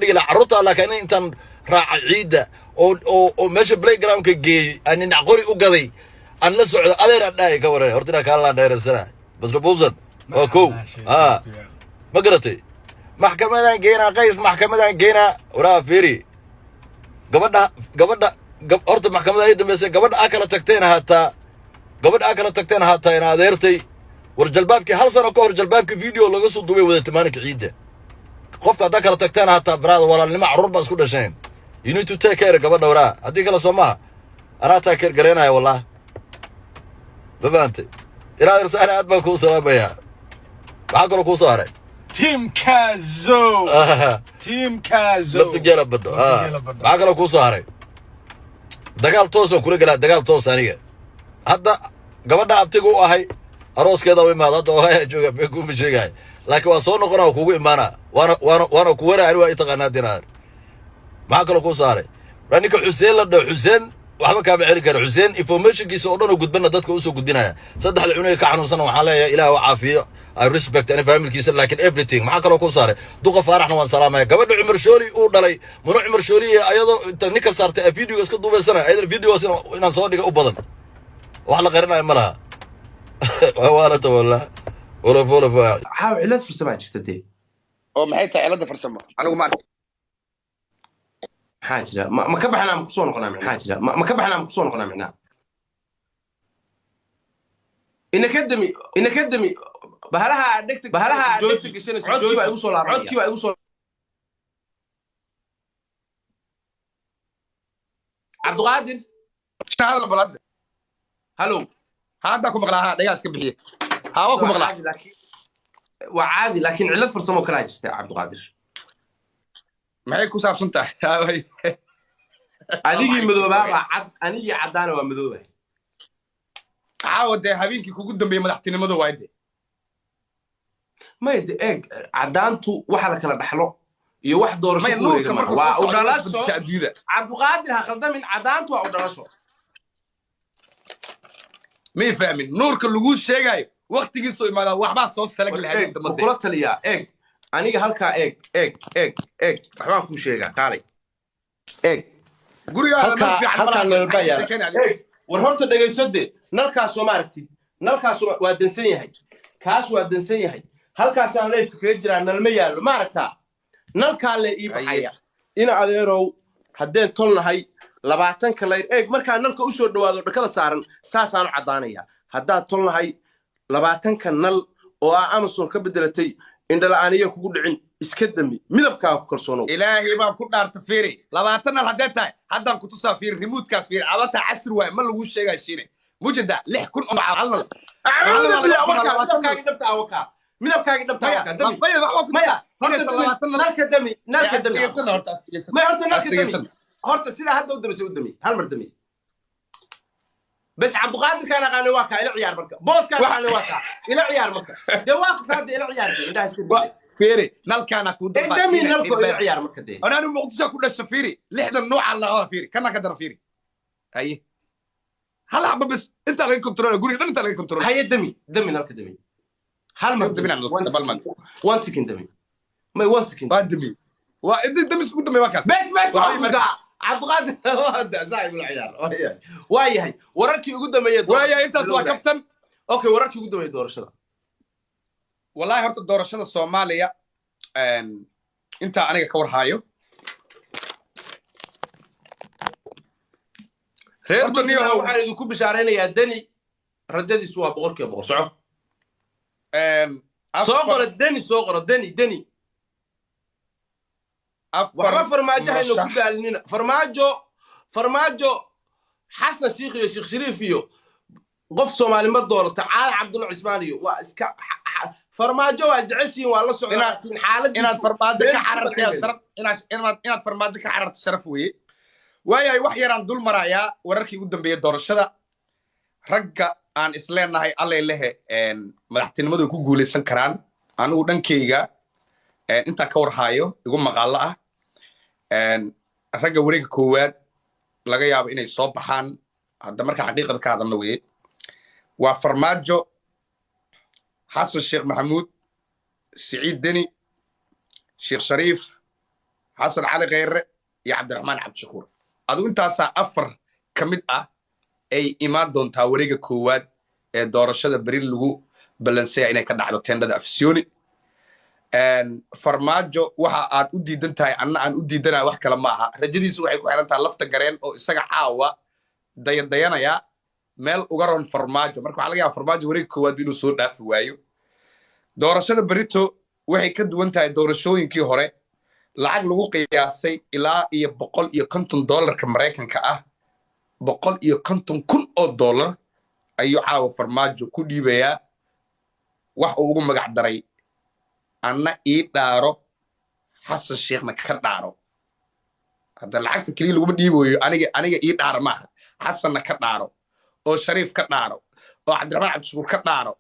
Dhigi lahaa carruurta, laakiin intaan raaca ciidda oo meesha playgroundka geeyey, aan dhinac qori u gaday, aan la socdo, adeer aan dhahay, ka waran? Horta inaan kaa laa dheeraysana basra buubsan waa kow. Ma garatay? Maxkamadaan geynaa Qays, maxkamadaan geynaa. Waraa fiiri, gabadha horta maxkamadda ay dambeysay, gabadha aa kala tagteen hataa, gabadha aa kala tagteen hataa, ina adeertay. War jalbaabkii hal sano ka hor, jalbaabkii video laga soo duubay wadatay maalinka ciidda. Qofka haddaa kala tagteen hataa, baraada, walaalnimo, carruur baa isku dhasheen. You need to take care gabadha. Waraa, haddii kale soo maaha, anaa taa care garaynaya. Wallah, ma fahantay? Ilaa irsaana aad baan kuu salaamayaa. Maxaa kaloo kuu soo haray? Team Kazo, Team Kazo. Lafta geela badho. Maxaa kaloo kuu soo haray? Dagaal toosaan kula gelaa, dagaal toos. Aniga hadda gabadha abtiga u ahay, arooskeeda u imaada. Hadda ohaya jooga, been kuuma sheegaya, laakiin waa soo noqonaa, waa kugu imaanaa, waana kuwana. Ani waa i taqaanaa dinaar. Maxaa kaloo kuu soo haray? Waa ninka Xuseen la dhaho. Xuseen waxba kaama celin kara. Xuseen informationkiisa oo dhan oo gudbana dadka usoo gudbinaya. Saddexda cunuga ka xanuunsana waxaan leeyahay Ilaah u caafiyo. I respect ani familkiisa, laakiin everything. Maxaa kaloo ku saaray? Duqa Faaraxna waan salaamaya. Gabadha Cumar Shooli uu dhalay, Muno Cumar Shooli, ayadoo inta ninka saartay ee videoga iska duubaysana, ayadana videogaas inaan soo dhiga u badan. Wax la qarinayo ma laha. Waana tawalla wala wala. Caaw cilad farsamaa jirta dee. Oo maxay tahay cilada farsamo? Anigu ma arko. Maxaa jira? Ma ka baxnaa, ma kusoo noqonaa? Maxaa jira? Ma ka baxnaa, ma kusoo noqonaa? Micnaha ina ka dami, ina ka dami bahalaha aad dhegta, bahalaha aad dhegta gashanayso. Codkii baa igu soo laabanaya, codkii baa igu soo. Cabdiqaadir. Hadal balad. Halow. Hadda ku maqlaa. Ha, dhagaa iska bixiye. Ha, waa ku waa maqlaa. Caadi, laakiin waa caadi, laakiin cilad farsamo kalaa jirta, Cabdiqaadir. Maxay ku saabsan tahay? Adigii madoobaa baa cad, anigii caddaana waa madoobay. Caawa dee habeenkii kugu dambeeyey madaxtinimada waay de. Maya de, eeg, caddaantu waxa la kala dhaxlo iyo wax doorasho Maya ku nuurka wareega maaha. markuu Waa soo u socdo dhalasho. isbedesha adduunyada. Cabdiqaadir, ha khaldamin, caddaantu waa u dhalasho. May fahmin, nuurka laguu sheegayo waktigiisuu imaadaa, waxbaa soo salag War lahaa eeg, dambe. ma kula taliyaa? Eeg, aniga halkaa eeg, eeg, eeg, eeg, waxbaan kuu sheegaa. Kaalay eeg. Gurigaada nal halkaa fiican halkaa malaha. nal baa Maxay yaala. sheekeen adiga? Eeg, war horta dhegayso de, nalkaas soo ma aragtid? Nalkaas waa dansan yahay, kaas waa dansan yahay. Halkaasaan leefka kaga jiraa, nalma yaallo, ma aragtaa? Nalkaa le ii baxaya. Ina adeerow, haddeen tol nahay, 20-ka layr eeg. Markaa nalka u soo dhowaado dhakada saaran, saasaan u caddaanaya. Haddaad tol nahay, 20-ka nal oo ah Amazon ka bedelatay, indhala-aaniya kugu dhicin, iska dami, midabkaaga ku kalsoonow. Ilaahay baan ku dhaarta, fiiri, 20 nal haddee tahay, haddaan kutusaa. Fiiri remote-kaas, fiiri, abata casri waay, ma laguu sheegaa. Shiine mujeda 6000 oo hal nal. Acuudu billah, wakaa midabkaagi dhabta ah, wakaa midabkaagi dhabta ah, wakaa dami. Maya, waxbaa ku Maya, horta inaysan dami 20 nal. Nalka dami, nalka dami. Asdhegeysana horta, asdhegeysana. Maya, horta nalka dami. Asdhegeysana. Horta sidaa hadda u damisay u dami, hal mar dami bes. Cabdiqaadirkaan aqaanay waa kaa, ila ciyaar marka. Booskaan aqaanay waa kaa, ila ciyaar marka. Dee waa ku kaa, dee ila ciyaar, dee indhaha iska dee. Fiiri, nalkaana kuu Ee dami nalko, ila ciyaar marka dee. Anaanu Muqdisho ku dhasha. Fiiri, 60 nooca la fiiri, kana ka dara, fiiri. Haye, hal xaba bes intaa laga control, guriga dhan intaa laga control. Haye, dami, dami nalka, dami hal mar. Dami nalka, One bal man. second. One second dami, may, one second. Waa dami, waa intii damis ugu dambeey, waa kaas. Bes, bes. Waa waa kugaa Cabdiqaadir, saaxiib, la ciyaar. Waa yahay, wararkii ugu dambeeyay. Waaya, intaas waa kaftan. Okay, wararkii ugu dambeeyay doorashada. Wallahi horta doorashada Soomaaliya, intaa aniga ka warhaayo, reer Horta Puntland, waxaan idinku bishaaraynayaa Deni rajadiisu waa 100%. Soco, soo qoro Deni, soo qoro Deni, Deni. Afar waxba Farmaajo hayno ku murashax. daalinina. Farmaajo, Farmaajo, Xasan Shiikh iyo Sheekh Shariif iyo qof Soomaali ma doorato, Caali Cabdulla Cismaan iyo waa iska Farmaajo waa jeceshiin, waa la socdaa, laakiin xaaladiisu Inaad Farmaajo meel ka isku carartay qancin. Sharaf inaad Farmaajo ka cararta sharaf weeye. Waayahay, wax yaraan dul marayaa wararkii ugu dambeeyey doorashada. Ragga aan isleenahay allay lehe madaxtinimadu ku guulaysan karaan, anigu dhankayga, intaa ka warhaayo, igu maqaalo ah, ragga wareegga koowaad laga yaabo inay soo baxaan hadda, marka xaqiiqada ka hadalna weye, waa Farmaajo, Xasan Sheekh Maxamuud, Siciid Deni, Sheekh Shariif. Xasan Cali Khayre iyo Cabdiraxmaan Cabdishakuur. Adigu intaasaa afar ka mid ah ay imaan doontaa wareega koowaad ee doorashada beri lagu balansaya inay ka dhacdo tendhada Afisyooni. Farmaajo waxa aad u diidan tahay, anna aan u diidanahay, wax kale maaha. Rajadiisu waxay ku xiran tahay Lafta Gareen oo isaga caawa dayadayanaya meel uga ron Farmaajo. Marka waxaa laga yaaba Farmaajo wareega koowaad inuu soo dhaafi waayo. Doorashada berito waxay ka duwan tahay doorashooyinkii hore. Lacag lagu qiyaasay ilaa iyo 150 doolarka Maraykanka ah, $150,000 ayuu caawa Farmaajo ku dhiibayaa, wax uu ugu magac daray "Anna ii dhaaro, Xasan Sheekhna ka dhaaro". Hadda lacagta keliya laguma dhiibayo. Aniga ii dhaaro maaha, Xasanna ka dhaaro, oo Shariif ka dhaaro, oo Cabdiraxmaan Cabdishakuur ka dhaaro,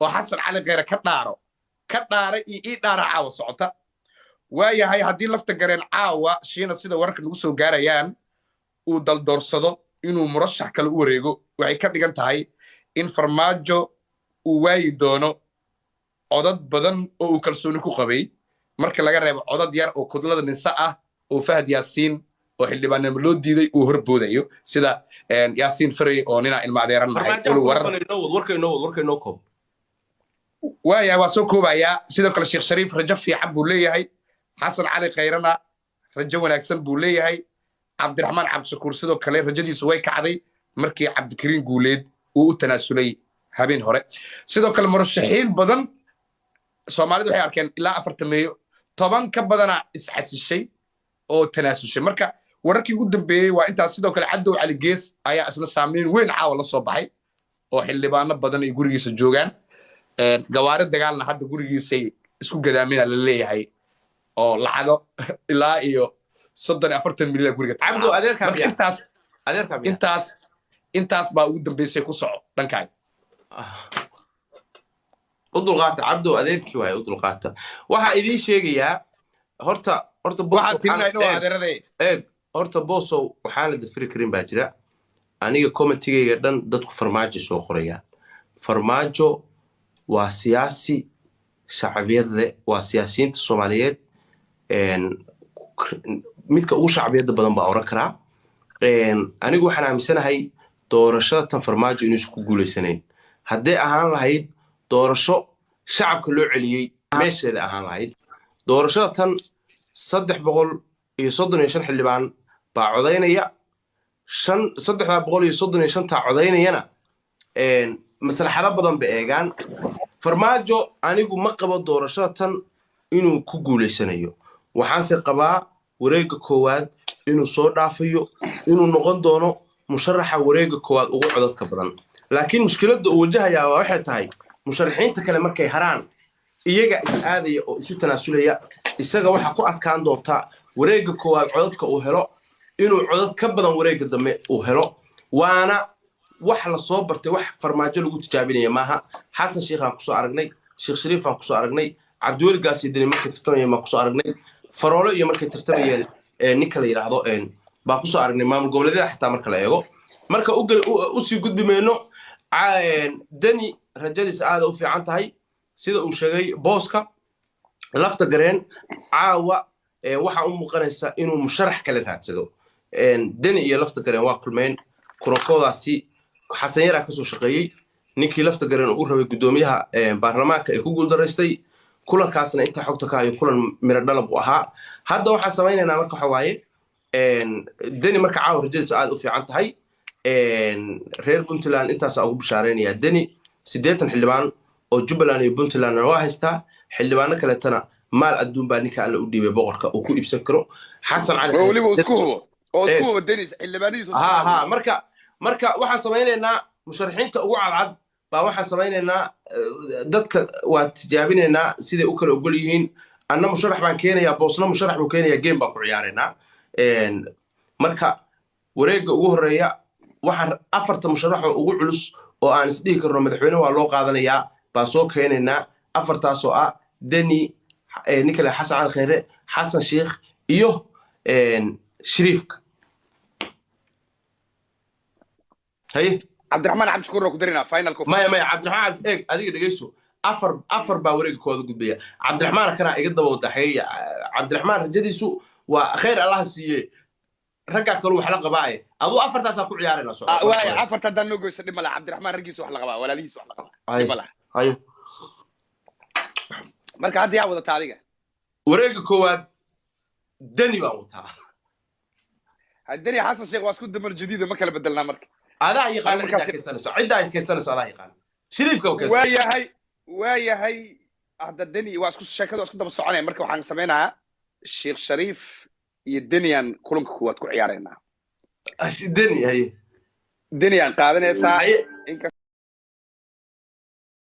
oo Xasan Cali Kheyre ka dhaaro. Ka dhaara iyo ii dhaara caawa socota. Waayahay, haddii Lafta Gareen caawa shiina, sida wararka nagu soo gaarayaan, uu daldoorsado inuu murashax kale u wareego, waxay ka dhigan tahay in Farmaajo uu waayi doono codad badan oo uu kalsooni ku qabay, marka laga reebo codad yar oo kudlada ninse ah oo Fahad Yaasiin oo xildhibaannimo loo diiday uu horboodayo, sida Yaasiin Farey oo ninaa ilma adeeran nahay. Waayahay, waa soo koobayaa. Sidoo kale Sheekh Shariif rajo fiican buu leeyahay, Xasan Cali Khayrana rajo wanaagsan buu leeyahay, Cabdiraxmaan Cabdishakuur sidoo kale rajadiisu way kacday markii Cabdikariin Guuleed uu u tanaasulay habeen hore. Sidoo kale murashaxiin badan Soomaalidu waxay arkeen ilaa 40, 10 ka badana iscasishay oo tanaasushay. Marka wararkii ugu dambeeyey waa intaas. Sidoo kale Cadow Cali Gees ayaa isna saameyn weyn caawa la soo baxay, oo xildhibaano badan ay gurigiisa joogaan, gawaari dagaalna hadda gurigiisay isku gadaamina la leeyahay, oo lacago ilaa iyo 30, 40 milyan guriga. Cabdo, adeerkaa Marka miya? Intaas. Adeerkaa miya? Intaas baa ugu dambeysay. Ku soco dhankaaga. U dulqaata, Cabdo adeerkii waaye, u dulqaata. Waxaa idiin sheegayaa horta Bosow, Waxaan tirinayna waa eeg, adeeraday. Eeg horta Bosow, waxaan la dafiri karin baa jira. Aniga commentigayga dhan dadku Farmaajo soo qorayaan. Farmaajo waa siyaasi shacbiyad leh, waa siyaasiyiinta Soomaaliyeed midka ugu shacbiyadda badan baa oran karaa. Anigu waxaan aaminsanahay doorashada tan Farmaajo inuusan ku guuleysanayn. Hadday ahaan lahayd doorasho shacabka loo celiyey, meesheeda ahaan lahayd. Doorashada tan 335 xildhibaan baa codaynaya. Shan 335-taa codaynayana maslaxado badan ba eegaan. Farmaajo anigu ma qabo doorashada tan inuu ku guuleysanayo. Waxaanse qabaa wareegga koowaad inuu soo dhaafayo, inuu noqon doono musharaxa wareegga koowaad ugu codadka badan. Laakiin mushkiladda uu wajahayaa waa waxay tahay musharaxiinta kale markay haraan, iyaga is aadaya oo isu tanaasulaya. Isaga waxaa ku adkaan doonta wareegga koowaad codadka uu helo inuu codad ka badan wareegga dambe uu helo. Waana wax la soo bartay, wax Farmaajo lagu tijaabinaya maaha. Xasan Sheikh aan kusoo aragnay, Sheekh Shariif aan kusoo aragnay, Cabdiweli Gaasiidani markay tartamayeen baan kusoo aragnay, Faroole iyo markay tartamayeen ninka la yidhaahdo baan kusoo aragnay, maamul goboleedyada xataa marka la eego. Marka usii gudbi mayno. Deni rajadiisa aada u fiican tahay, sida uu sheegay Booska. Lafta Gareen caawa waxaa u muuqanaysa inuu musharax kale raadsado. Deni iyo Lafta Gareen waa kulmeen. Kulankoodaasi Xasan Yaraa kasoo shaqeeyey, ninkii Lafta Gareen uu rabay guddoomiyaha baarlamaanka ee ku guuldaraystay. Kulankaasna intaa xogta ka hayo kulan miro dhalab uu ahaa. Hadda waxaan samaynaynaa marka waxa waaye, Deni marka caawa rajadiisu aad u fiican tahay. Reer Puntland intaasaa ugu bishaareynaya. Deni 80 xildhibaan oo Jubbaland iyo Puntlandna waa haystaa, xildhibaano kaleetana maal adduun baa ninka Alle u dhiibay boqorka uu ku iibsan karo, Xasan Cali. Oo weliba isku hubo, oo isku hubo Denis xildhibaanadiisu. Ha, marka waxaan samaynaynaa musharaxiinta ugu cadcad baa waxaan samaynaynaa, dadka waa tijaabinaynaa siday u kala ogol yihiin. Anna musharax baan keenayaa, Boosna musharax buu keenayaa, game baan ku ciyaaraynaa. Marka wareegga ugu horeeya waxaan afarta musharaxoo ugu culus oo aan isdhihi karno madaxweyne waa loo qaadanayaa baan soo keenaynaa, afartaasoo ah Deni, ninka le Xasan Cali Kheyre, Xasan Sheikh iyo Shariifka. Haye. Cabdiraxmaan Cabdishakuur ku darinaa finalka. Maya, maya, Cabdiraxmaan, eeg adiga dhegeyso. Afar baa wareega kooda gudbaya. Cabdiraxmaan kanaa iga daba wadaxeeya. Cabdiraxmaan rajadiisu Waa khayr Allaha siiye, raggaa kalu wax la qabaaye. Aduu afartaasaa ku ciyaarayna, soco. Ah, waaya, afarta haddaan noo goyso dhib ma laha. Cabdiraxmaan raggiisa wax la qabaa, walaalihiisa wax la qabaa, dhib ma laha. Hayo. Marka hadda yaa wadataa adiga? Wareegga koowaad Deni baan wataa. Deni, Xasan Sheekh waa isku damar jadiida, ma kala bedelnaa marka? Adaa yaqaana. Ciddaa kaysanayso, ciddaa kaysanayso adaa yaqaana. Shariifka u kaysan. Waayahay, waayahay. Hadda Deni waa isku sheekadu, waa isku daba soconaya. Marka waxaan samaynayaa Sheekh Shariif iyo Deniyan kulanka koowaad ku ciyaaraynaa. Deni, haye. Deniyan qaadanaysaa. Haye. Inkasta